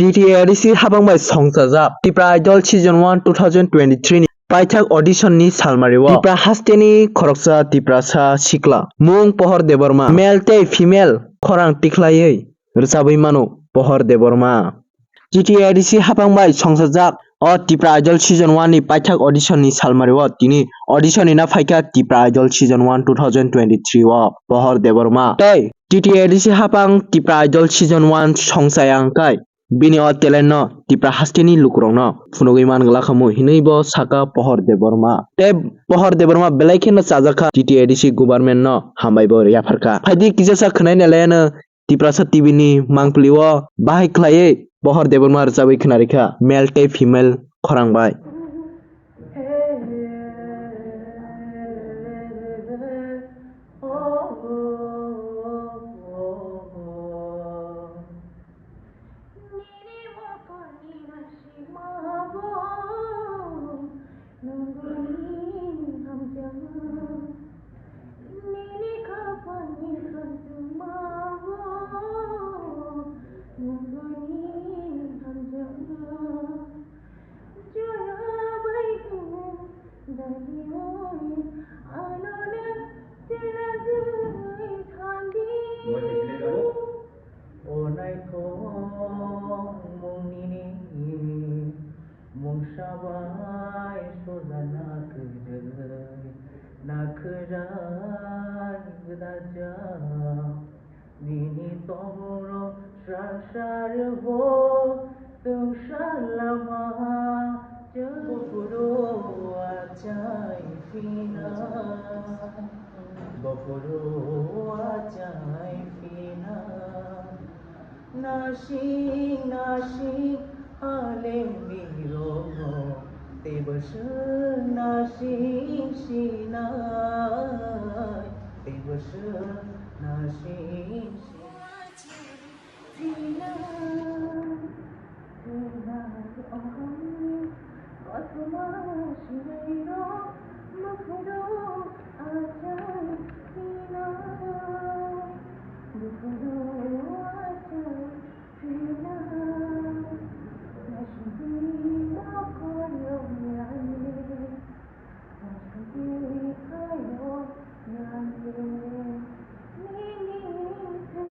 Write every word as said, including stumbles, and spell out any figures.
T T A D C hapang bai songchajak Tipra Idol Season one two thousand twenty-three ni paithak audition ni salmari o Tipra haste ni khoroksa Tiprasa sikla mung Pohor Debbarma, male tei female khorang tikhlaiwi rwchabwi mano Pohor Debbarma. T T A D C hapang bai songchajak o Tipra Idol Season one ni paithak audition ni salmari o tini audition rina phaikha Tipra Idol Season one two thousand twenty-three o Pohor Debbarma. Tei T T A D C hapang Tipra Idol Season one songchaya wngkhai bini o talent no Tipra haste ni lukurok no phunugwi man glak khamu hinwi bo saka Pohor Debbarma. Tei Pohor Debbarma belai kheno chajakha T T A D C government no hambai bo yapharkha. Phaidi kisa sa khwnai nai laiano Tiprasa T V ni mangpili o bahai khlaiwi Pohor Debbarma rwchabwi khwnarikha male tei female khorang bai. O naithok mung nini, mungsa bai soja na kwrwi, na kwrai gwdajak. Nini tongmung rok sra sra rwo, tungsa lama chwng buphuru achai phina. Buphuru achai phina, nasing nasing haleng birok, teibo chwng nasing sinai, teibo chwng nasing.